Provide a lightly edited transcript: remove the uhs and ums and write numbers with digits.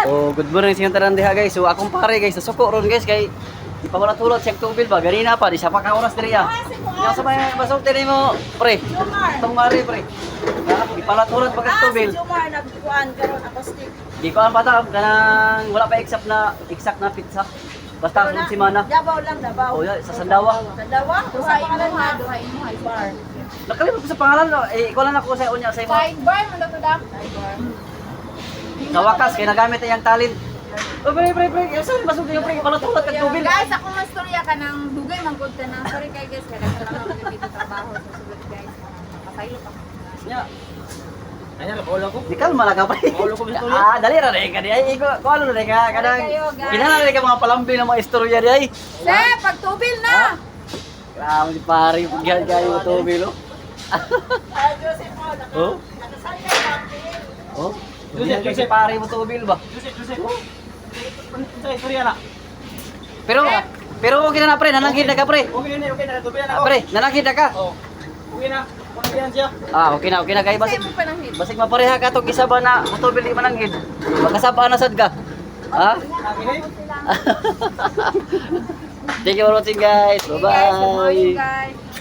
Oh, good morning sa tanan diha, guys. So akong pare, guys, nasuko ron, guys, kay di pa wala tulot siya tubil ba ganina pa di sa pa ka oras diri ah. Yang sa may masulti nimo, pre. Jomar. Itong mari, pre. Ha, di pala tulot pagka Ah, si tubil. Jomar nagkuan karon acoustic. Di ko ang bata kanang wala pa exact na pizza. Basta Pero kung simana. Davao lang, Davao. Oh, yeah, sa Sandawa. Sandawa? Sa Duha pangalan imo ha, na. duha imo ha. Bar. Nakalimot ko sa pangalan no. Eh, ikaw lang ako sa unya sa imo. Side bar mo to dam. Side bar. Sa wakas kay nagamit na iyang talent. Oh, pre, pre, pre. Saan masulti yung pre? Pala tulot kag tubil. Guys, ako mastorya ka ng dugay manggod ka na. Sorry kay guys, kaya nagkaroon ako dito trabaho sa sugod, guys. Pasaylo pa. Nya, Ayan, nakaulo ko. di kalma lang ka, pre. Maulo ko sa istorya. Ah, dali ra rin ka di ay. Ikaw, ko ano rin ka kanang. Kayo, guys. Kinahanglan rin ka mga palambi ng mga istorya di ay. Se, pagtubil na. Grabe si pare, pagyan kayo tubil oh. Ah, Joseph, oh, naka, Oh? nakasal ka Oh. Joseph, Joseph, Joseph. pare mo tubil ba? Joseph, Joseph. Sa istorya na. Pero pero okay na na, pre, nananghid na ka, pre. Okay na, tubil na Ah, ako. pre, nananghid na ka. Oh. Okay na. Okay na siya. Ah, okay na kay Sa basig. imo pananghid. Basig mapareha ka tong isa ba na motubil di mananghid. Makasaba na sad ka. Ha? Okay na. Thank you for watching, guys. Okay, guys, good morning, Bye-bye. guys.